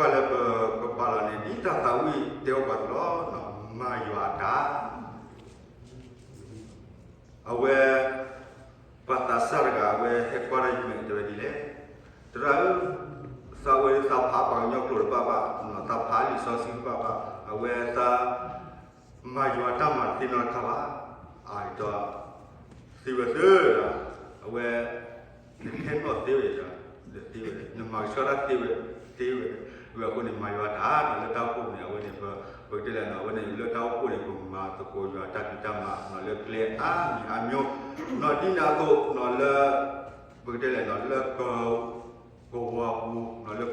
ပှၤလၢပကပာ်လီၤန့ၣ် ဒ်တၢ်သးဝံၣ်တဲအီၤပှၤအသိးလီၤ. မၤယွၤအတၢ်, အဝဲ ပှၤသးစၢ်တဂၤ အဝဲဟဲကွၢ်တၢ်ယမဲာ်တဲဝဲဒ်လဲၣ်, သရၣ်ဧၢ, သးဝဲသးဖးပှၤကညီကျိာ်တဘၣ်ဘၣ်, သးဖးလံာ်စီဆှံတဘၣ်ဘၣ်, အဝဲသး မၤယွၤတၢ်မၤတသ့နီတခါဘၣ်. အဒီး သ့ဝဲသ့, အဝဲ နထဲနီၣ်သ့ဝဲ, သ့ဝဲ, နမၤကဆှီတၢ်သ့ဝဲ, သ့ဝဲ, ဝဲအဃိန့ၣ် မၤယွၤတၢ်နီၤ လၢတၢ်အိၣ်ဖှိၣ်န့ၣ် အဝဲန့ၣ် ပကတဲလဲၣ်နီၤ အဝဲန့ၣ် လၢတၢ်အိၣ်ဖှိၣ်န့ၣ် ပမၤသကိးယွၤတၢ်ဖံးတၢ်မၤနီၤ လၢကျဲအါမံၤအါမံၤ, နီၤဒ်န့ၣ်အသိးနီၤလၢ ပကတဲလဲၣ်နီၤ လၢက ကဝီၤပူၤနီၤ လၢ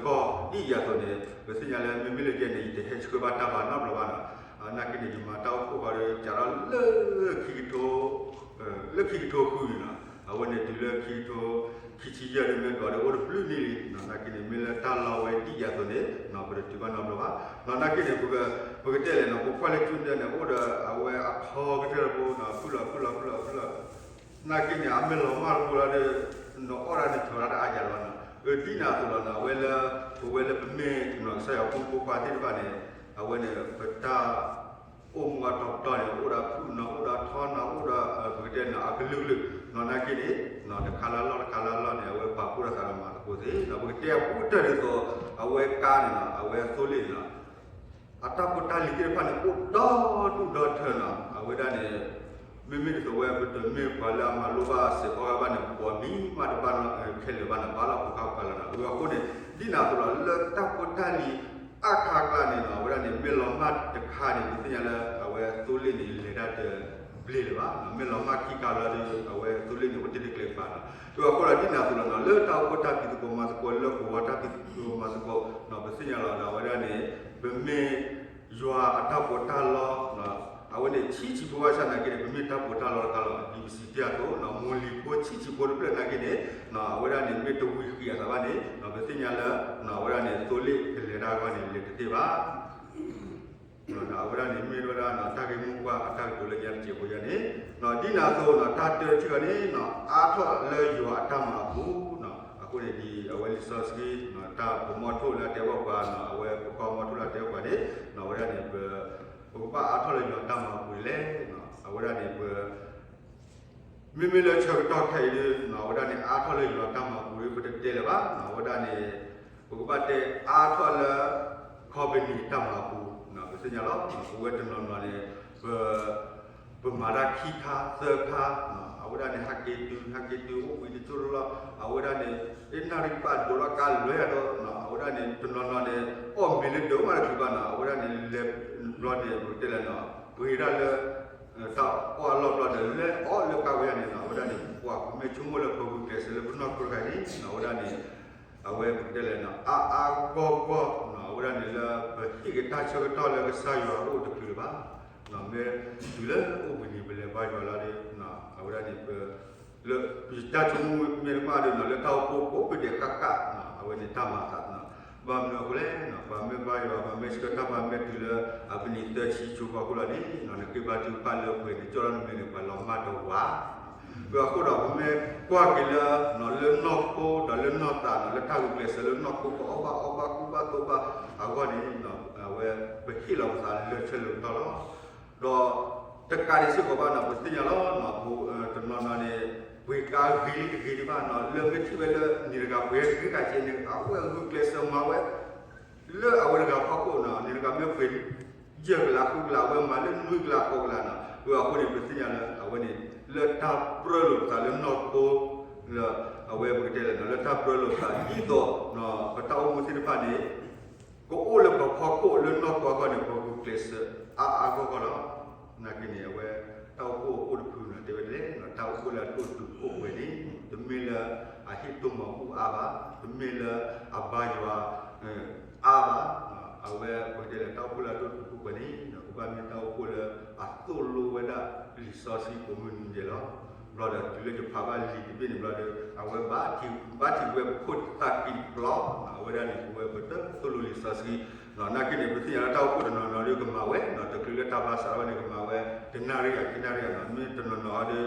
ကီၢ်ဒ်ယၤအသိးန့ၣ် ပသ့ၣ်ညါလၢ မ့မ့ၢ်လၢယဲန့ၣ် ယတဟဲဆှၢဘၣ်တၢ်ဘၣ်နီတဘျီဘၣ်နီၤ. နာ်က့န့ၣ် ယမၤတၢ်အိၣ်ဖှိၣ်ဃီဒီး ကးထီၣ်လၢခံကထိ လၢခံကထိဃုန့ၣ်နီၤ အဝဲန့ၣ်တုၤလၢခံကထိ ခံဆံယဲၢ်ဒ်မ့ၢ်ကီးဒီး အိၣ်တဘျုးနံၣ်လံနီၤ. နာ်က့န့ၣ် မ့ၢ်လၢတၢ်လီၢ်ဝဲဒ်ယၤအသိးန့ၣ် ပတတုၤဘၣ်နီတဘျီဘၣ်နီၤ. နာ်က့န့ၣ် ပက ပကတဲလဲၣ်နီၤ ပကွၢ်လၢကၠူဒဲန့ၣ် အိၣ်ဒီးအဝဲအထီကတၢၢ်တဘိနီၤ ဖုၣ်လီၤဖုၣ်လီၤဖုၣ်လီၤဖုၣ်လီၤ နာ်က့န့ၣ် အမ့ၢ်လီၤမၢ်တဘိလီၤဒီး နအီၣ်ဒၣ်န့ၣ် ထီၣ်ဒၣ်တၢ်အါယၤလီၤနီၤ. အဒ်န့ၣ်အသိးလီၤနီၤ အဝဲလၢ ပဝဲလၢပမ့ၢ်နီၤ ကစၢ်ယွၤဖိမုၣ်ဖိခွါသ့ၣ်တဖၣ်န့ၣ် အဝဲန့ၣ် ပတၢ်အိၣ်မူအတီၤပတီၢ်န့ၣ် အိၣ်ဒီးဖုၣ်နီၤ အိၣ်ဒီးထီနီၤ အိၣ်ဒီး ပကတဲနီၤ အကလုာ်ကလုာ်နီၤ. နာ်က့န့ၣ် တခါလၢလီၢ်တခါလၢလီၢ်န့ၣ် အဝဲပာ်ဖှိၣ်ဒီးသးဒီးမၤသကိးသ့နီၤ ပကတဲအပူၤတၢၢ်ဒ်သိး အဝဲကါန့ၣ်နီၤ အဝဲသိလ့ၣ်န့ၣ်နီၤ အတၢ်ဖိတၢ်လံၤသ့ၣ်တဖၣ်န့ၣ် အိၣ်ဒီဒူၣ်ဒီထၢနီၤ အဝဲဒၣ်န့ၣ် မ့မ့ၢ်ဒ်သိးဝဲ ပတမ့ၢ်ပှၤလၢအမၤလိဘၣ်စဲးဖီကဘၣ်န့ၣ် ပိာ်မံၤမးတဘၣ်ခဲလၢာ်ဘၣ်န့ၣ် ဘၣ်လီၢ်ဖိခါဖိခါလီၤနီၤ. အဃိန့ၣ် ဒ်န့ၣ်အသိးလီၤ လၢတၢ်ဖိတၢ်လံၤအါခါအကျါန့ၣ်နီၤ အဝဲဒၣ်န့ၣ် မ့ၢ်လီၤမၢ်တခါန့ၣ် ပသ့ၣ်ညါလၢ အဝဲသိလ့ၣ်န့ၣ် လဲၤတၢ်တဘျ့လၢၤဘၣ်နီၤ. မ့ၢ်လီၤမၢ်ခံခါလီၤဒီး အဝဲသိလ့ၣ်န့ၣ် အိၣ်တ့ၢ်တကျဲကပၤနီၤ. အဃိလီၤ ဒ်န့ၣ်အသိးလီၤနီၤ လၢတၢ်အိၣ်ဖှိၣ်တၢ်ဖံးသကိးမၤသကိး လၢကဝီၤတၢ်ဖံးသကိးမၤသကိး ပသ့ၣ်ညါလီၤဒီး အဝဲဒၣ်န့ၣ် ပမ့ၢ် ယွၤအတၢ်ပီးတၢ်လီ အဝဲန့ၣ် ဆံးဆံးဖိဘၣ်ဆၣ်နာ်က့န့ၣ် ပမ့ၢ်တၢ်ပီးတၢ်လီတခါလီၤ. ဒ်ပစံးတ့ၢ်အသိး မိၢ်လံၤဖိဆံးဆံးဖိတဖျၢၣ်နာ်က့န့ၣ် အဝဲဒၣ်န့ၣ် မ့ၢ်တဝံၤဃံးအသးဘၣ်န့ၣ် ပသ့ၣ်ညါလၢ အဝဲဒၣ်န့ၣ် သိလ့ၣ်ကလဲၤတၢ်အဂီၢ်န့ၣ် လဲၤတသ့ဘၣ်. အဝဲဒၣ်န့ၣ် မ့ၢ်ဝဲဒၣ် တၢ်ဂ့ၢ်မိၢ်ပှၢ်အတၢ်ကတိၤလၢညါတစဲးဖိယါန့ၣ် ဒ်န့ၣ်အသိး တၢ်တၢထံၣ်အီၤန့ၣ် အါထီၣ်လၢယွၤအတၢ်မၤအပူၤ အဃိန့ၣ်ဒ်အဝဲလံာ်စီဆှံ တၢ်ပမီထိၣ်လၢအတဲဘၣ်ပှၤ အဝဲပကီၢ်မီထိၣ်လၢအတဲဘၣ်ပှၤန့ၣ် အဝဲဒၣ်န့ၣ် ပ ပကဘၣ်အါထီၣ်လၢယွၤတၢ်မၤအပူၤန့ၣ်လဲၣ်. အဝဲဒၣ်န့ၣ် ပ မ့မ့ၢ်လၢဆၢကတီၢ်ခဲအံၤဒီး အဝဲဒၣ်န့ၣ် အါထီၣ်လၢယွၤတၢ်မၤအပူၤဒီး ပတတဲလၢၤဘၣ်. အဝဲဒၣ်န့ၣ် ပကဘၣ်တဲအါထီၣ်လၢ ခီပနံၣ်တၢ်မၤအပူၤ ပသ့ၣ်ညါလီၤ. ပဝဲတနီၤနီၤန့ၣ် ပ ပမၤတၢ်ခံခါသၢခါ အဝဲဒၣ်န့ၣ် ဟးက့ၤတုၤ ဟးက့ၤတုၤအိၣ်ဘှံးတကၠိတလီၢ် အဝဲဒၣ်န့ၣ် တနၣ်ရံၣ်ဘၣ်ဒိးထီၣ်ကါလွဲၢ်ဒီး အဝဲဒၣ်န့ၣ် တနီၤနီၤန့ၣ် အီၣ်မ့ၤလၢဒၢးမးတချုးဘၣ်နီၤ အဝဲဒၣ်န့ၣ် လဲၤဘျီန့ၣ် ပကတဲလဲၣ်နီၤ ပှ့ၤတၢ်လၢ တၢ်အီၣ်အလီၢ်ဘျီဒီး လဲၤအီၣ်လၢကါဝဲဒၣ်န့ၣ်နီၤ အဝဲဒၣ်န့ၣ် ပှၤပမ့ၢ်ဆိကမိၣ်လၢပဂုာ်ကျဲးစၢးလၢပနီၢ်ခိတခါန့ၣ် အဝဲဒၣ်န့ၣ် အဝဲပကတဲလဲၣ်နီၤ အါအါဂီၢ်ဂီၢ်နီၤ အဝဲဒၣ်န့ၣ်လၢ ပဟ့ၣ်က့ၤတၢ်ဆၢကတီၢ်လၢကစၢ်ယွၤအိၣ်တချုးလၢၤဘၣ် မ့ၢ်တုၤလၢအိၣ်ဘှံးနံၤပလဲၤဘါယွၤလီၤဒီး အဝဲဒၣ်န့ၣ် ပ လၢ ပတၢ်ဆိကမိၣ်မ့ၢ်တဘၣ်ဒီးနီၤ လၢတၢ်အိၣ်ဖှိၣ်ကိးပဒဲးဃၣ်ဃၣ်နီၤ အဝဲန့ၣ်တၢ်မၤအသးနီၤ ဘၣ်မနုၤအဃိလဲၣ်နီၤ ပှၤမ့ၢ်ဘါယွၤ ပှၤမ့ၢ်ဆှၢတၢ် ပှၤမ့ၢ်တုၤလၢ အပနံၣ်သၢဆံဆိဃီအဃိလီၤန့ၣ်နီၤ နဃ့ဘါထုကဖၣ်လၢပှဲၤန့ၣ် ကၠီၣ်ထီၣ်နမဲာ်န့ၣ် ပှၤလီၤမၢ်တဝး အဃိဒီး ပမ့ၢ်ကွၢ်က့ၤလၢ လၢနီၢ်ခိဒီးလၢနီၢ်သးနီၤ လၢတၢ်ဂုာ်ကျဲးစၢးလၢနီၢ်ခိ ပအီၣ်ဘၣ်အီဘၣ်ကူဘၣ်သိဘၣ်အဂီၢ်န့ၣ် အဝဲ ပဟ့ၣ်လီၤပသးလၢဆၢလၢကတီၢ်လီၤ. ဒီးတကးဒံးစ့ၢ်ကီးဘၣ်နီၤ ပသ့ၣ်ညါလီၤ တနီၤနီၤန့ၣ် ပှ့ၤကါဂ့ၤလံတဂ့ၤဒံးဘၣ်နီၤ လၢမ့ၢ်ထံၣ်ဝဲလၢနံၤတဂၤပှ့ၤဂ့ၤဂၤကဲန့ၣ် အဝဲဂုာ်ကျဲးစၢးမၤဝဲ လၢအဝဲတဂၤဖီခိၣ်နီၤ နံၤတဂၤမ့ၢ်ပှ့ၤ ယဲၢ်ကလးဃုကလး အဝဲမၤလၢနွံကလးဃိးကလးနီၤ အဃိန့ၣ် ပသ့ၣ်ညါလၢ အဝဲန့ၣ် လၢတၢ်ပြၢလိာ်ပသးလၢနီၢ်ခိ လၢ အဝဲပကတဲလဲၣ်နီၤ လၢတၢ်ပြၢလိာ်ပသး ဒ်သိး ပတၢ်အိၣ်မူသ့ၣ်တဖၣ်န့ၣ် ကအိၣ်လၢပဖီခိၣ်လၢနီၢ်ခိအဂီၢ်န့ၣ် ပဂုာ်ကျဲးစၢးအါအါဂီၢ်ဂီၢ်လီၤ. နာ်က့န့ၣ် အဝဲ တၢ်အိၣ်ဖှိၣ်အိၣ်တဖုနီၤ တဲဝဲဒ်လဲၣ်နီၤ တၢ်အိၣ်ဖှိၣ်လၢအဒိၣ်တုာ်ခိၣ်ပှဲၤန့ၣ် တမ့ၢ်လၢအဟ့ၣ်တိၢ်မၤဘူၣ်အါဘၣ် တမ့ၢ်လၢအဘါယွၤ အါဘၣ် အဝဲပကတဲလၢတၢ်အိၣ်ဖှိၣ်လၢအဒိၣ်တုာ်ခိၣ်ပှဲၤန့ၣ် ကဘၣ်မ့ၢ်တၢ်အိၣ်ဖှိၣ်လၢအသိၣ်လိဝဲဒၣ်လံာ်စီဆှံကိးမုၢ်နံၤဒဲးလီၤ. ဘျီဒီးတုၤလၢယဖးဘၣ်လံာ်တဘ့ၣ်န့ၣ်ဘျီဒီး အဝဲဘၣ်ထံးဝဲပခိၣ်သၣ်ကံၢ်တဘျီ အဝဲဒၣ်န့ၣ် ပဝဲပတသိၣ်လိလံာ်စီဆှံ နာ်က့န့ၣ် ပသ့ၣ်ညါလၢတၢ်အိၣ်ဖှိၣ်တနီၤနီၤဒီးကမၤဝဲ တချုးလၢတၢ်ဘၣ်စးထီၣ်ဝဲန့ၣ်ကမၤဝဲ တနၣ်ရံၣ်အခံနၣ်ရံၣ်အနီၤ မ့ၢ်တနီၤနီၤဒီး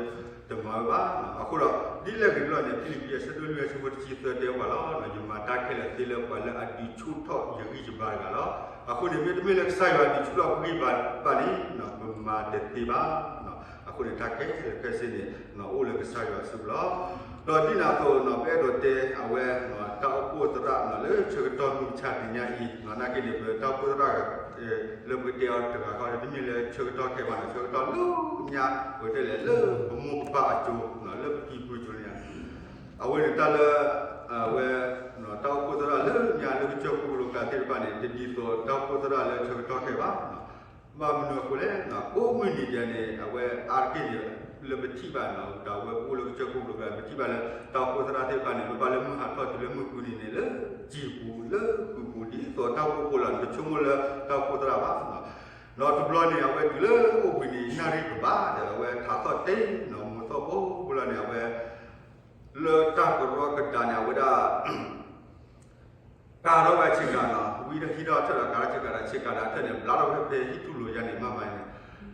တမၤဝဲဘၣ် အဃိဒီး ဒ်လဲၣ်ဂ့ၤတဘျီန့ၣ် ဖံလံးပံၤအဆၢဒိၣ်လွံၢ်အဆၢဖိတဆံသၢတဲပှၤလီၤ, ယမၤတၢ်ခဲလၢာ်သ့လၢပှၤလၢအဒုးဆူၣ်ထီၣ်ယဂံၢ်ယဘါတဂၤလီၤ. အဃိန့ၣ် မ့တမ့ၢ်လၢကစၢ်ယွၤဒုးဆူၣ်ထီၣ်ပဂံၢ်ဘါဘၣ်န့ၣ် ပမၤတသ့ဘၣ်. အဃိန့ၣ် တၢ်ခဲလၢာ်ခဲဆ့န့ၣ် အိၣ်လၢကစၢ်ယွၤအစုပူၤလီၤ. ဒီးဒ်န့ၣ်အသိး ပအဲၣ်ဒိးတဲအဝဲ တၢ်အိၣ်ဖှိၣ်သရၣ်လၢဆၢကတီၢ်မုၢ်မဆါတနံၤညါအံၤ နာ်က့န့ၣ် ပတၢ်အိၣ်ဖှိၣ်သရၣ် လၢပကတဲအီၤတဂၤဃီဒီး တမ့ၢ်လၢဆၢကတီၢ်ခဲအံၤဘၣ်န့ၣ် ဆၢကတီၢ်လၢညါ ပတဲလဲၣ်လၢပမိၢ်ပပၢ်အစိၤ လၢပဖံဖုအစိၤန့ၣ် အဝဲန့ၣ်တၢ်လၢ အဝဲ တၢ်အိၣ်ဖှိၣ်သရၣ်လၢညါလၢကစၢၢ်ခိၣ်ကလိကျါသ့ၣ်တဖၣ်န့ၣ် တဒ်သိးတၢ်အိၣ်ဖှိၣ်သရၣ်လၢဆၢကတီၢ်ခဲအံၤဘၣ်. ဘၣ်မနုၤအဃိလဲၣ်, ကိးမုၢ်နံၤဒဲးန့ၣ် အဝဲအါတက့ၢ်န့ၣ် လၢပထံၣ်ဘၣ်န့ၣ် တၢ်ဝဲပအိၣ်လၢကစၢၢ်ခိၣ်ကလိကျါ ပထံၣ်ဘၣ်လၢ တၢ်အိၣ်ဖှိၣ်သရၣ်သ့ၣ်တဖၣ်န့ၣ် လၢဘၣ်လၢမုၢ်ဟးထီၣ်တုၤလၢမုၢ်ဃုနံၤန့ၣ် လၢစံာ်ပူၤ လၢဃုာ်ပူၤ ဒ်သိးတၢ်အိၣ်ဖှိၣ်ဖိလီၤန့ၣ် တဆိကမိၣ်လၢတၢ်အိၣ်ဖှိၣ်သရၣ်ဘၣ်. ဒီးတဘျီန့ၣ် အဝဲတုၤလၢအိၣ်ဘှံးနံၤ နၣ်ရံၣ်ကဘၣ်ဒီး အဝဲထးသီၣ်တ့ၢ်နီၤ မိၢ်သီၣ်ဖိဖိလီၤန့ၣ် အဝဲ လၢတၢ်ကရီကဒါန့ၣ် အဝဲဒၣ် ကၤထီၣ်ဝဲဆ့ကၤနီၤ ဝံၤဒီးဟံးထီၣ်ထၢၣ်ဒီး ကၤထီၣ်ဆ့ကၤဒီး ဆ့ကၤဒီးထၢၣ်န့ၣ် ဘျါထီၣ်ဝဲဖဲဟံၣ်ထူၣ်လိၤယါန့ၣ် မ့ၢ်မးန့ၣ်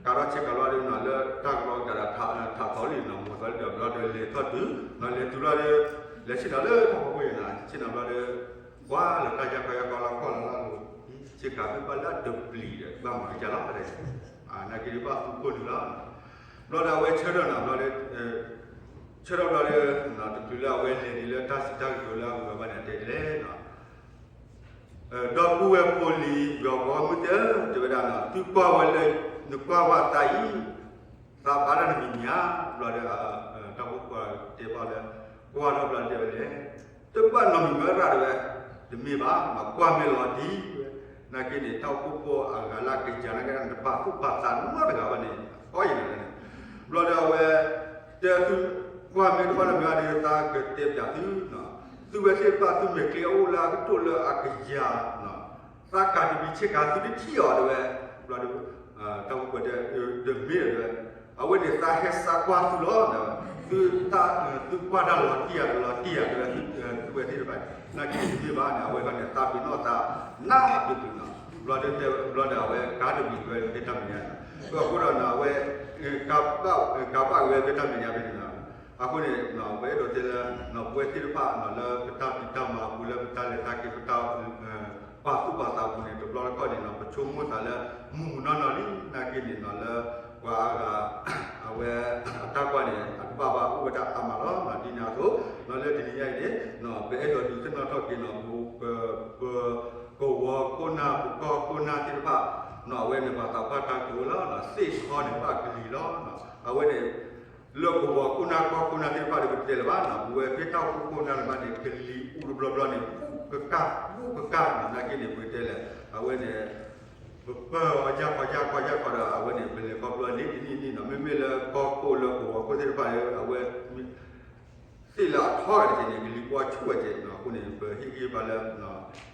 ကၤထီၣ်ဆ့ကၤလီၤဒီးနီၤ လၢတၢ်ကရီကဒါဒီး ထးသီၣ်လံနီၤ မိၢ်သီၣ်လံဒီး ဘျီဒီးလဲၤထီၣ်တုၤနီၤ လဲၤတုၤလီၤဒီး လဲၤဆ့ၣ်နီၤလၢတၢ်ဖီခိၣ်ယါနီၤ ဆ့ၣ်နီၤဘျီဒီး ကွၢ်လၢတၢ်ယါခီယါခီလီၤ ကွၢ်လီၤလီၤ ဆ့ကၤဖဲဘၣ်လၢအတပျံၤဒီး ဘၣ်မၤကစၢ်လီၤ နာ်က့ဒုးဘၣ်သူခိၣ်နုာ်လီၤ ဘျီဒီးအဝဲဆၢထၢၣ်နီၤ ဘျီဒီး ဆၢထၢၣ်ဘျီဒီး တချုးလၢအဝဲလဲၤဒ်လၢတၢ်စံးတၢ်ကတိၤလၢအဂုၤအဂၤဘၣ်န့ၣ် တဲဒ်လဲၣ်နီၤ ဒီပုၢ်ဝဲၢ်ဖိလံၤ ယွၤပှၤဂီၢ်မုၢ်သ့ၣ်ဧၢ တဲဝဲဒၣ်နီၤ သုကွၢ်ဝဲလၢ နကွၢ်ဘၣ်သးအံၤ သးဘၣ်တၢ်တမံၤမံၤဧါ ဘျီဒီး တၢ်ဖိခွါတဲဘၣ်လၢ ကွၢ်ထီၣ်ဘျီတဲဝဲလဲၣ် တဘၣ်နီတမံၤမ့ၢ်ရၣ်တဲဝဲ တမ့ၢ်ဘၣ် ကွၢ်မ့ၢ်လီၤတံၢ်ဝဲ နာ်က့န့ၣ် တၢ်အိၣ်ဖှိၣ်ဖိအဂၤလၢအကယၤနာ်က့န့ၣ် တပာ်သူၣ်ပာ်သးနီတဂၤဘၣ်န့ၣ် အီယံၤန့ၣ် ဘျီဒီးအဝဲ တဲသု ကွၢ်မ့ၢ်တဘၣ်နီတမံၤဒီး သးကတဲပျးသု သုဝဲသ့ၣ်တဖၣ် သုမဲာ်ချံအအိၣ်လၢအကတိၢ်လၢအကယၤ သးကၤတမံၤဆ့ကၤသုတထံၣ်အီၤတဲဝဲ ဘျီဒီး တၢ်အိၣ်ဖှိၣ်ဖိတဲ တမ့ၢ်တဲဝဲ အဝဲန့ၣ်သးဟဲစးကွၢ်သုလီၤ သုတၢ် သုကွၢ်တၢ်လီၤတံၢ်ယၤလီၤတံၢ်ယၤတဲဝဲ သုဝဲသ့ၣ်တဖၣ် နာ်က့တမ့ၢ်ဘၣ်န့ၣ် အဝဲခီန့ၣ် သးပ့ၤနီၣ်သးနးပ့ၤတုၤနီၤ ဘျီဒီးတဲ ဘျီဒီးအဝဲကၤတမံၤဝဲဖဲတၢ်မဲာ်ညါန့ၣ် အဃိဒီးနီၤ အဝဲ ကၤဘၣ်ဝဲဖဲတၢ်မဲာ်ညါဖဲန့ၣ်နီၤ အဃိန့ၣ် ပအဲၣ်ဒိးတဲလၢ ပဝဲသ့ၣ်တဖၣ်နီၤ လၢပတၢ်ဖံးတၢ်မၤအပူၤ လၢပတၢ်လဲၤတၢ်က့ၤ ပတၢ် ပာ်သူၣ်ပာ်သးအပူၤန့ၣ် တဘျီတခီၣ်န့ၣ်နီၤ ပဆိကမိၣ်သးလၢ မုၢ်မုၢ်နီၢ်နီၢ်လံ နာ်က့န့ၣ်နီၤ လၢပှၤအါဂၤ အဝဲ အတၢ်ကွၢ်န့ၣ် အတဘၣ်ဘၣ်အိၣ်ဝဲဒၣ်အါမးလီၤ. ဒ်န့ၣ်အသိး လၢတနံၤညါအံၤန့ၣ် ပအဲၣ်ဒိးဒုးသ့ၣ်နီၣ်ထီၣ်က့ၤနီၤ ပ ပကဝီၤခိၣ်နၢ် ပကီၢ်ခိၣ်နၢ်သ့ၣ်တဖၣ် အဝဲန့ၣ် ပှၤသးပှၢ်တၢ်ကတိၤလီၤ သ့ၣ်ခီန့ၣ်ဘၣ်ကလံၤလီၤ. အဝဲန့ၣ် လၢကဝီၤခိၣ်နၢ်ကီၢ်ခိၣ်နၢ်သ့ၣ်တဖၣ်ဒီး ပတဲလၢၤဘၣ်နီၤ ပဝဲဖဲတၢ်အိၣ်ဖှိၣ်ခိၣ်နၢ်တဖၣ်န့ၣ် ကလံၤအူတဘျီဘျီန့ၣ် ဘူးကကၢ် ဘူးကကၢ်နီၤ နာ်က့န့ၣ် ပတဲလၢၤ အဝဲန့ၣ် ပပၢ်အီၤယၢ်ခီယၢ်ခီယၢ်ခီဒီး အဝဲန့ၣ် ပလဲၤခီဖျိန့ၣ်တနံၣ်နံၣ်နီၤ မ့မ့ၢ်လၢကီၢ်ခိၣ်လၢကဝီၤခိၣ်သ့ၣ်တဖၣ်လၢ အဝဲ သ့ၣ်လၢအထီဂၤတက့ၢ်န့ၣ် ကလံၤကွၢ်ဆူၣ်ဝဲက့ၢ်နီၤ အဃိန့ၣ် ပဟ့ၣ်ဂံၢ်ဘါလၢ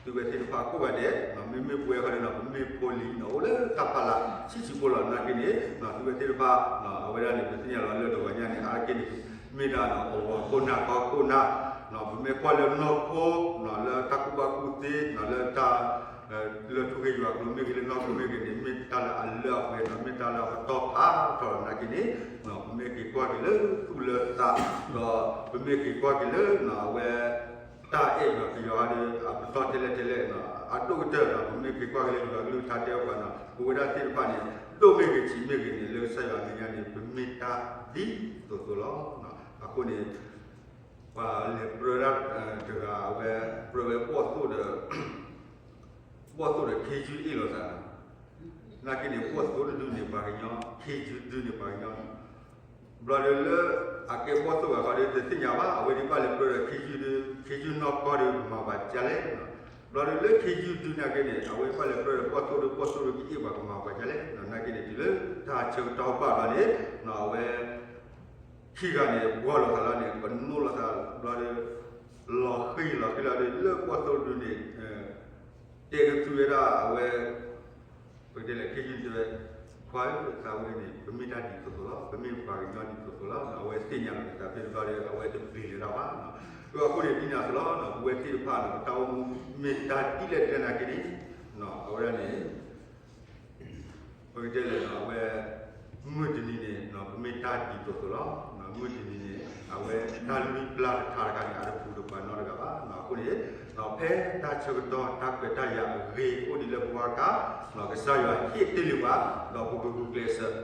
သုဝဲသ့ၣ်တဖၣ်ကိးဂၤဒဲး မ့မ့ၢ်ပဝဲခီဒ်နီၤ ပမ့ၢ်ဖိလံၤနီၤ အိၣ်လၢတၢ်ဖးလၢ်ဆံးဆံးဖိလီၤ နာ်က့န့ၣ် သုဝဲသ့ၣ်တဖၣ် အဝဲဒၣ်န့ၣ် ပသ့ၣ်ညါလီၤလၢတဂီၤညါန့ၣ် အါတက့ၢ်န့ၣ် မ့ၢ်ဒၣ်နီၤ ကဝီၤခိၣ်နၢ်ကီၢ်ခိၣ်နၢ် ပမ့ၢ်ကွၢ်လၢနီၢ်ခိနီၤ လၢတၢ်ကူၣ်ဘၣ်ကူၣ်သ့နီၤ လၢတၢ် လၢထူၣ်က့ၤယွၤကျိၤမ့ၢ်ဂ့ၤ လၢနီၢ်ခိမ့ၢ်ဂ့ၤန့ၣ် မ့ၢ်တၢ်လၢအလၢအပှဲၤနီၤ မ့ၢ်တၢ်လၢအပတီၢ်ဖးထီၣ်လီၤ နာ်က့န့ၣ် ပမ့ၢ်က့ၤကွၢ်က့ၤလၢသူၣ်လၢသး ဒီးပမ့ၢ်က့ၤကွၢ်က့ၤလၢနီၤ အဝဲ တၢ်အဲၣ်ယွၤကယီၤဒီး အပတီၢ်ထဲလဲၣ်ထဲလဲၣ်နီၤ အဒိၣ်ကတၢၢ်ဒီး ပမ့ၢ်က့ၤကွၢ်က့ၤလၢယွၤကလုၢ်ကထါတဲပှၤနီၤ ပဝဲဒၣ်သ့ၣ်တဖၣ်န့ၣ် ဒိၣ်မ့ၢ်ဂ့ၤဆံးမ့ၢ်ဂ့ၤန့ၣ် လၢကစၢ်ယွၤအမဲာ်ညါန့ၣ် ပမ့ၢ်တၢ်ဒ်သိးသိးလီၤ. အဃိန့ၣ် ပှၤလဲၤပြၢဒၣ်တဂၤ အဝဲပြၢဝဲဘီၣ်သိၣ်ဒီး ဘီၣ်သိၣ်ဒီးခ့ယုၢ်အ့ၣ်လိာ်သးနီၤ နာ်က့န့ၣ် ဘီၣ်သိၣ်တဒုန့ၣ်ပှၤကညီ ခ့ယုၢ်တဒုန့ၣ်ပှၤကညီ ဘျီဒီးလၢအကဲဘီၣ်သိၣ်ဂၤဃီဒီး တသ့ၣ်ညါဘၣ် အဝဲဒၣ်ဘၣ်လဲၤပြၢဒီးခ့ယုၢ်ဒီး ခ့ယုၢ်နီၢ်ကီၢ်ဒီး ကမၤပှၤကလဲၣ်နီၤ ဘျီဒီးလၢခ့ယုၢ်ဒုနာ်က့န့ၣ် အဝဲဘၣ်လဲၤပြၢဒီးဘီၣ်သိၣ်ဒီး ဘီၣ်သိၣ်ဒီးကအ့ၣ်ပှၤကမၤပှၤကလဲၣ်နီၤ နာ်က့န့ၣ် တုၤလၢတၢ်ဆၢကတီၢ်ဘၣ်ဘျီန့ၣ် အဝဲ ခံဂၤန့ၣ် ဘှီလိာ်သးလီၤန့ၣ် ကနိးလိာ်သးဘျီဒီး လီၤဃံၤလီၤဃံၤလီၤဒီး လၢဘီၣ်သိၣ်ဒုန့ၣ် တဲကသူဝဲဒၣ်အဝဲ ပကတဲလဲၣ် ခ့ယုၢ်တဲဝဲ ခွါဧၢ သးဝဲန့ၣ် ပမ့ၢ်တၢ်ဒ်သိးသိးလီၤ ပမ့ၢ်ပှၤကညီဒ်သိးသိးလီၤ အဝဲသ့ၣ်ညါလီၤသးဖဲတဘျီဒီး အဝဲတပျံၤလၢၤတၢ်ဘၣ် အဃိန့ၣ် ဒ်န့ၣ်အသိးလီၤ ပဝဲသ့ၣ်တဖၣ်န့ၣ် ပတၢ်အိၣ်မူမ့ၢ်တၢ်ဒ်လဲၣ်ဒ်လဲၣ်နာ်က့န့ၣ် အဝဲဒၣ်န့ၣ် ပကတဲလဲၣ် အဝဲ မုၢ်တနံၤန့ၣ် ပမ့ၢ်တၢ်ဒ်သိးသိးလီၤ မုၢ်တနံၤန့ၣ် အဝဲတၢ်လွံၢ်ပျၢ်တခါတခါန့ၣ် အတပူၤတပှၤနီတဂၤဘၣ်. အဃိန့ၣ် ဖဲတၢ်ဆၢကတီၢ်တၢ်ခွဲးတၢ်ယာ်အဂ့ၤအိၣ်ဒံးလၢပဝါခါ, ကစၢ်ယွၤဟ့ၣ်တ့ၢ်လံပှၤ, ဒီးပကဂုာ်ကျဲးစၢး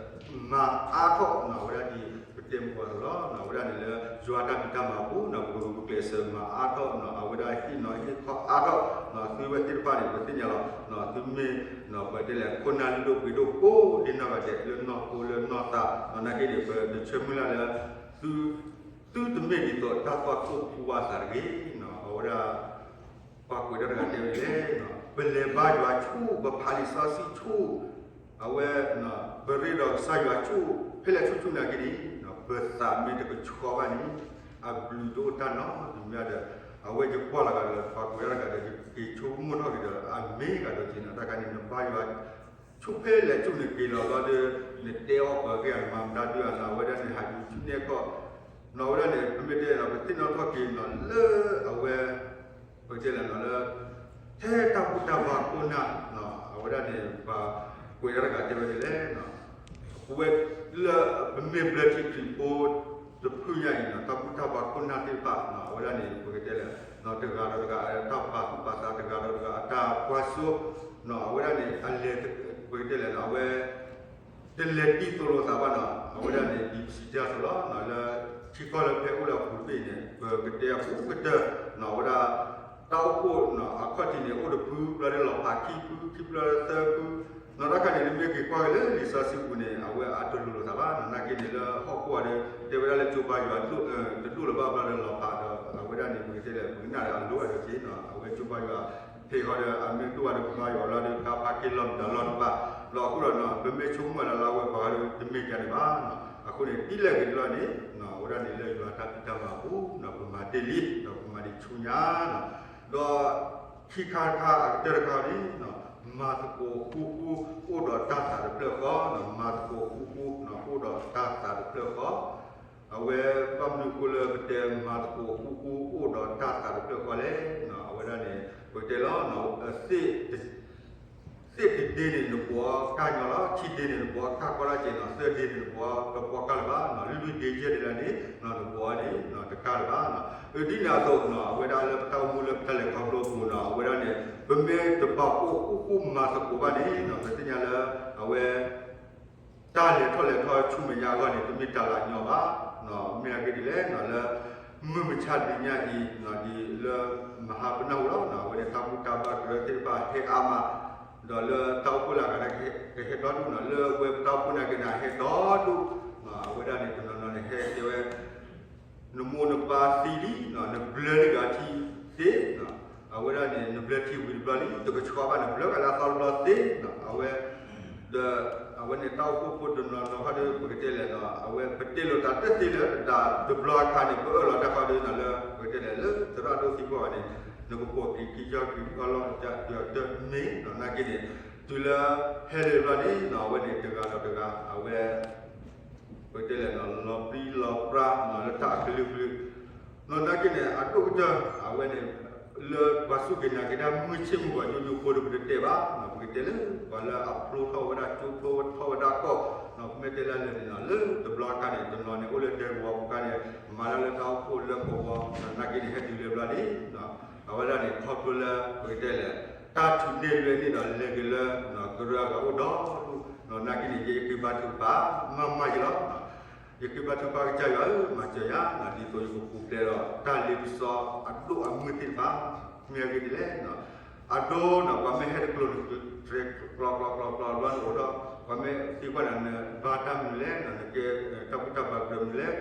မၤအါထီၣ် အဝဲဒၣ်ဒ်ပတဲမုၢ်ဂီၤအသိးလီၤ. အဝဲဒၣ်န့ၣ်လၢယွၤတၢ်ဖံးတၢ်မၤအပူၤ ပကဂုာ်ကျဲးစၢးမၤအါထီၣ် အဝဲဒၣ်ဟ့ၣ်နီၤဟ့ၣ်ခီအါထီၣ် သုဝဲသ့ၣ်တဖၣ်န့ၣ် ပသ့ၣ်ညါလီၤ. သုမ့ၢ် ပတဲလဲၣ် ခိၣ်နၢ်လုၢ်ဒိၣ်ပှ့ၤဒိၣ်ကိးဒ်နီၢ်ဂၤဒဲး လၢနီၢ်ခိလၢနီၢ်သး နာ်က့န့ၣ် ပတဆၢမုၢ်လၢ်လၢ သု သုတမ့ၢ်ဒ်သိးတၢ်သွၣ်ခိၣ်ဖူဘၣ်သးတဂ့ၤ. အဝဲဒၣ် ပှၤကွဲးတၢ်တဂၤတဲဝဲဒ်လဲၣ်, ပလဲၤဘါယွၤဆူၣ် ပဖးလံာ်စီဆှံဆူၣ် အဝဲ ပရ့ဒီးကစၢ်ယွၤဆူၣ် ဖဲလဲၣ်ဆူၣ်ဆူၣ်နာ်က့န့ၣ် ပသးမ့ၢ်တကဆှီဘၣ်န့ၣ် အဘျုးတအိၣ်တၢ်နီတမံၤဒီး အဝဲယကွၢ်လီၤဂာ်ဒီး ပှၤကွဲးတၢ်တဂၤဒီး ယက့ၤဆိကမိၣ်ထီၣ်က့ၤဒီး အမ့ၢ်ဂၤဒီးက့ၤနီၤ တၢ်ခါန့ၣ် နဘါယွၤ ဆူၣ်ဖဲလဲၣ်ဆူၣ်န့ၣ်က့ၤလီၤဘျီဒီး နတဲအီၣ်ပှၤဂ့ၢ်အမၤမတၤဒုးအနီၤ အဝဲဒၣ်န့ၣ်ဟးဒုးဆူၣ်န့ၢ်ခီၣ် နီၤ အဝဲဒၣ်န့ၣ် ပမ့ၢ်တဲဒီး ပသ့ၣ်နီၣ်ထီၣ်က့ၤနီၤလၢအဝဲ ပကတဲလဲၣ်နီၤလၢ ထဲတၢ်ဘူၣ်တၢ်ဘါခိၣ်နၢ် အဝဲဒၣ်န့ၣ် ပှၤကွဲးတၢ်တဂၤတဲဝဲဒ်လဲၣ် ပဝဲလၢပမ့ၢ်ဘျၢထံခရံာ်ဖိတဖုညါအံၤနီၤ တၢ်ဘူၣ်တၢ်ဘါခိၣ်နၢ်သ့ၣ်တဖၣ် အဝဲဒၣ်န့ၣ် ပကတဲလဲၣ် တဂၤဒီးတဂၤအတၢ်ပာ်သူၣ်ပာ်သး တဂၤဒီးတဂၤအတၢ်ကွၢ်စိ အဝဲဒၣ်န့ၣ် အလဲၤ ပကတဲလဲၣ်နီၤ အဝဲ တလဲၤဒ်သိးလိာ်သးဘၣ်နီၤ အဝဲဒၣ်န့ၣ် ဒ်ပစံးတၢ်အသိးလီၤ လၢထံကီၢ်လၢဖဲအိၣ်လၢအပူၤတဘ့ၣ်အံၤန့ၣ် ပကတဲအပူၤကတၢၢ် အဝဲဒၣ် တၢ်အိၣ်ဖှိၣ်အခီၣ်ထံးန့ၣ် အိၣ်တဖု ဘျီဒီးလီၤဖးခံဖု ခံဖု ဘျီဒီးသၢဖု နီၤ တၢ်ခါန့ၣ် နမ့ၢ်က့ၤကွၢ်က့ၤလၢလံာ်စီဆှံပူၤန့ၣ် အဝဲအတလိၤလိာ်သးဘၣ်နီၤ နာ်က့န့ၣ် လၢဟီၣ်ခိၣ်အံၤဒီး တဲဝဲဒၣ်လၢကၠိဘါယွၤ တဒိၣ်လၢၤဘၣ် ဘျီဒီးလီၤဖးဒီး အဝဲဒၣ်န့ၣ် ပကတဲလဲၣ် ပကနၣ်ဒီးအလိၤအဒိးက့ၤနီၤ အဝဲကၠိဘါယွၤ ဖဲဃီဒီး အမ့ၢ်ဒိၣ်ဘၣ်ဒီးကဘါယွၤလီၤဒီး ကဘါဖးက့ၤလီၤမတၤလီၢ်တဘၣ် ဒီးအဃိဒီးနီၤ ပမ့ၢ်ဆိကမိၣ်လၢလၢဝဲပှၤဒီး တမ့ၢ်ကန့ၣ်ဘၣ်နီၤ အဃိန့ၣ် ဒ်လဲၣ်ဂ့ၤတဘျီန့ၣ် အဝဲဒၣ်န့ၣ်လၢယွၤတၢ်ဖံးတၢ်မၤအပူၤနီၤ ပမၤတ့ၢ်လံ ဒီးပမၤဒံးဆူညါနီၤ ဒီးခံခါတခါအကတၢၢ်တခါန့ၣ် မၤသကိးဃူဃူ အိၣ်ဒီးတၢ်သးတဖျၢၣ်ဃီ မၤသကိးဃူဃူ အိၣ်ဒီးတၢ်သးတဖျၢၣ်ဃီ အဝဲဘၣ်မနုၤအဃိလၢပတဲမၤသကိးဃူဃူ အိၣ်ဒီးတၢ်သးတဖျၢၣ်ဃီလဲၣ် အဝဲဒၣ်န့ၣ် ပကတဲလီၤ သ့ၣ်တဒ့န့ၣ် နဘှီကၢ်ညီလီၤ ခံဒ့န့ၣ် နဘှီကၢ်ကီတၢ်က့ၤနီၤ သၢဒ့န့ၣ် နဘှီတဘှီကၢ်လၢၤဘၣ် လွံၢ်ဒ့ယဲၢ်ဒ့လၢန့ၣ် နဘှီန့ၣ် တကၢ်လၢၤဘၣ် ဒ်န့ၣ်အသိး အဝဲဒၣ်လၢပတၢ်အိၣ်မူလၢပတၢ်လဲၤခီဖျိအပူၤနီၤ အဝဲဒၣ်န့ၣ် ပမ့ၢ်တပာ်ဖှိၣ်ဃူဃူမၤသကိးဘၣ်န့ၣ် ပသ့ၣ်ညါလၢ အဝဲ တၢ်လဲၤထီၣ်လဲၤထီဆူမဲာ်ညါအဂီၢ်န့ၣ် တမ့ၢ်တၢ်လၢအညီဘၣ် မ့ၢ်အဂ့ၢ်ဒ်လဲၣ် လၢ မုၢ်မဆါတနံၤညါအံၤ ဒ်လၢမဟါပနၢ်ဟူလီၤ အဝဲန့ၣ် တၢ်ဘူၣ်တၢ်ဘါကရၢသ့ၣ်တဖၣ်ဟဲအါမး ဒီးလၢတၢ်အိၣ်ဖှိၣ်လၢအဂၤန့ၣ် ကဟဲဒီဒူၣ်နီၤ လၢအဝဲပတၢ်အိၣ်ဖှိၣ်နာ်က့န့ၣ် ဟဲဒီဒူၣ် အဝဲဒၣ်န့ၣ် တနီၤနီၤန့ၣ် ဟဲတဲဝဲ နမိၢ်နပၢ်သံလံ နဘျၢန့ၢ်က့ၤအထံသ့ အဝဲဒၣ်န့ၣ် နဘျၢထံဝံၤတဘျီလံ တကဆှီဘၣ် နဘျၢက့ၤလၢအသီတဘျီသ့ အဝဲ ဒီး အဝဲန့ၣ် တၢ်အိၣ်ဖှိၣ်ဖိတနီၤနီၤခီဒီး ပကတဲလဲၣ်နီၤ အဝဲပတဲလိာ်သးတသ့လၢတၢ်တဘျီအခါန့ၣ် ပအၢၣ်လီၤတၢ်ခီဒီးနီၤ လၢပကတဲလဲၣ် လၢသရၣ်ဒိၣ်သံကွၢ်ဘၣ်န့ၣ် နကပိာ်က့ၤခံကၠီက့ၤကီလီၤတၢ်တမ့ၢ်နီၤ နာ်က့န့ၣ် တုၤလၢဟဲလၢဘျီန့ၣ်နီၤ အဝဲန့ၣ်တဂၤဒီးတဂၤ အဝဲ ပကတဲလဲၣ်နီၤ လီၤပြံလီၤပြါနီၤ လၢတၢ်အကလုာ်ကလုာ် နီၤ နာ်က့န့ၣ် အဒိၣ်ကတၢၢ် အဝဲန့ၣ် လၢပှၤစူၢ်က့ၤနာ်က့ၤတၢ်မုၢ်ဆ့ၣ်မုၢ်ဂီၤညိညိဖိဒီး ပတတဲဘၣ်နီၤ ပကတဲလၢ ပှၤလၢအဖျိထီၣ်ဝဲဒၣ်ကၠိ ဖျိထီၣ်ဝဲဒၣ်ကီၢ်နီၤ ပမ့ၢ်တဲလၢလၢာ်န့ၣ်နီၤ လၢတဘျီအခါန့ၣ် တနီၤန့ၣ် အိၣ်လၢဒဲကဝီၤပူၤခါန့ၣ် မၤတၢ်လၢတၢ်အိၣ်ဖှိၣ်လၢကဝီၤ နာ်က့န့ၣ် ဟဲတုၤလၢဘျီန့ၣ်နီၤ အဝဲဒၣ်န့ၣ် ခီဖျိလၢ ပကတဲလဲၣ် တၢ်ထုးန့ၢ်လွဲန့ၢ်ဒီးလဲၤက့ၤလၢ ကရၢအဂၤအိၣ်ဒီဒူၣ်နီၤ နာ်က့န့ၣ် ယဃ့ဘါထုကဖၣ် မၤမၤယံၤလီၤ ယဃ့ဘါထုကဖၣ်ကစၢ်ယွၤဧၢ မၤစၢၤယၤနီၤ ဒ်သိးယကပူၤဖျဲးဒီး တၢ်လ့ပစီအဒိၣ်အမုၢ်သ့ၣ်တဖၣ် မ့ၢ်အဂ့ၢ်ဒ်လဲၣ်နီၤ အဒိနီၤ ပှၤမ့ၢ်ဟဲတကျိၤန့ၣ် တြဲၤကျီကျီကျီကျီဘျီန့ၣ်အိၣ်ဒီး ပှၤမ့ၢ်သံကွၢ်နၤ နဘါတၢ်မနုၤလဲၣ်နီၤ နကဲတၢ်ဘူၣ်တၢ်ဘါကရၢမနုၤလဲၣ်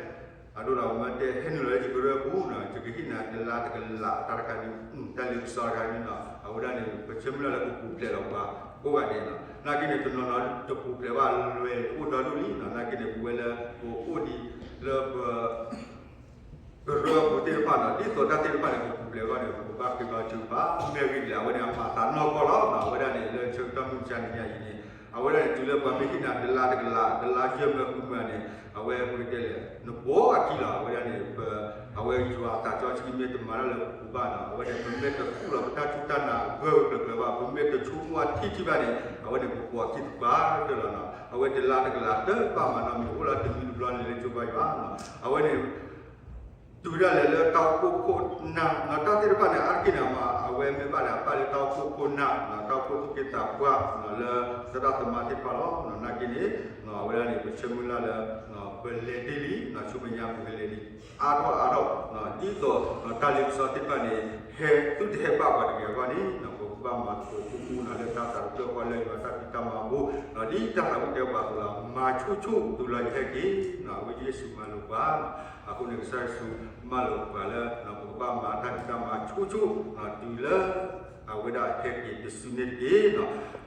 အဒိဒီး ပမ့ၢ်တဲဟဲနုာ်လီၤလၢယကရၢပူၤနီၤ ယကဟ့ၣ်နၤတလါတကလး တၢ်တခါန့ၣ် တၢ်လ့ပစီတခါန့ၣ်နီၤ အဝဲဒၣ်န့ၣ် ပဆၢမုၢ်လၢ်လၢပပူၤဖျဲးလီၤပှၤကိးဂၤဒဲးနီၤ နာ်က့န့ၣ် တနီၤနီၤတပူၤဖျဲးဘၣ်လွဲၢ်အိၣ်ဒီဒူၣ်လံနီၤ နာ်က့န့ၣ် ပဝဲလၢပအိၣ်ဒံးလၢပ ကရၢအပူၤသ့ၣ်တဖၣ်နီၤ ဒ်သိးတၢ်သ့ၣ်တဖၣ်န့ၣ် ပပူၤဖျဲးအဂီၢ်န့ၣ် ပကဘၣ်ဃ့ဘါထုကဖၣ် မ့ၢ်အဂ့ၢ်ဒ်လဲၣ် အဝဲန့ၣ် အမၤသးနီၢ်ကီၢ်လီၤနီၤ အဝဲဒၣ်န့ၣ် လၢဆၢကတီၢ်မုၢ်မဆါတနံၤညါအံၤန့ၣ် အဝဲဒၣ်န့ၣ် တုၤလၢပှၤမ့ၢ်ဟ့ၣ်နၤတလါတကလး တလါယဲၢ်မၢဃုမၢန့ၣ် အဝဲပကတဲလဲၣ် နဘှီအခံလီၤ အဝဲဒၣ်န့ၣ် ပ အဝဲယွၤအသးစီဆှံမ့ၢ်တမၤတၢ်လၢပပူၤဘၣ်နီၤ အဝဲန့ၣ် ပမ့ၢ်တသူၣ်လီၤပတၢ်စူၢ်တၢ်နာ်ဂၢၢ်ဂၢၢ်ကျၢၤကျၢၤဘၣ် ပမ့ၢ်တဆိကမိၣ်အထံထံဘၣ်န့ၣ် အဝဲန့ၣ်ပကွၢ်ခံသပှၢ်ကတၢၢ်လီၤနီၤ. အဝဲတလါတကလးတဘၣ်မၤနီတမံၤ အိၣ်လၢတမံၤတဘျီန့ၣ်လၢကၠိဘါယွၤနီၤ. အဝဲန့ၣ် တုၤဒၣ်လဲာ်လၢတၢ်အိၣ်ဖှိၣ်ခိၣ်နၢ်နီၤ, တၢ်သ့ၣ်တဖၣ်န့ၣ် အါတက့ၢ်န့ၣ် အဝဲမ့ၢ်ဘၣ်န့ၣ် အပၣ်လၢတၢ်အိၣ်ဖှိၣ်ခိၣ်နၢ်နီၤ, တၢ်အိၣ်ဖှိၣ်သူၣ်က့သးပှၢ်နီၤ လၢသရၣ်သမါသ့ၣ်တဖၣ်လီၤ. နာ်က့န့ၣ် အဝဲဒၣ်န့ၣ် ပဆၢမုၢ်လၢ်လၢ ပလဲၤတ့ၢ်လံနီၤ, ဆူမဲာ်ညါပကလဲၤဒံးအါထီၣ်အါထီၣ်နီၤ, ဒ်သိးနီၤ တၢ်လ့ပစီသ့ၣ်တဖၣ်န့ၣ် ဟဲသုတဟဲဘၣ်ပှၤတဂ့ၤအဂီၢ်န့ၣ်နီၤ, ပကဘၣ်မၤသကိးဃူဃူနီၤ လၢတၢ်သးတဖျၢၣ်ဃီလၢယွၤတၢ်ဖံးတၢ်မၤအပူၤနီၤ, ဒ်တၢ်သးဝံၣ်တဲပှၤအသိးလီၤ, မၤဆူၣ်ဆူၣ်တုၤလီၤယဟဲက့ၤနီၤ, အဝဲယ့ၣ်ၡူးမၤလိာ်ပှၤနီၤ. အဃိန့ၣ် ကစၢ်ယ့ၣ်ၡူးမၤလိာ်ပှၤလၢ ပကဘၣ်မၤတၢ်ဖံးတၢ်မၤဆူၣ်ဆူၣ်နီၤ, တုၤလၢအဝဲဒၣ်ဟဲက့ၤတစုန့ၣ်တက့ၢ်နီၤ.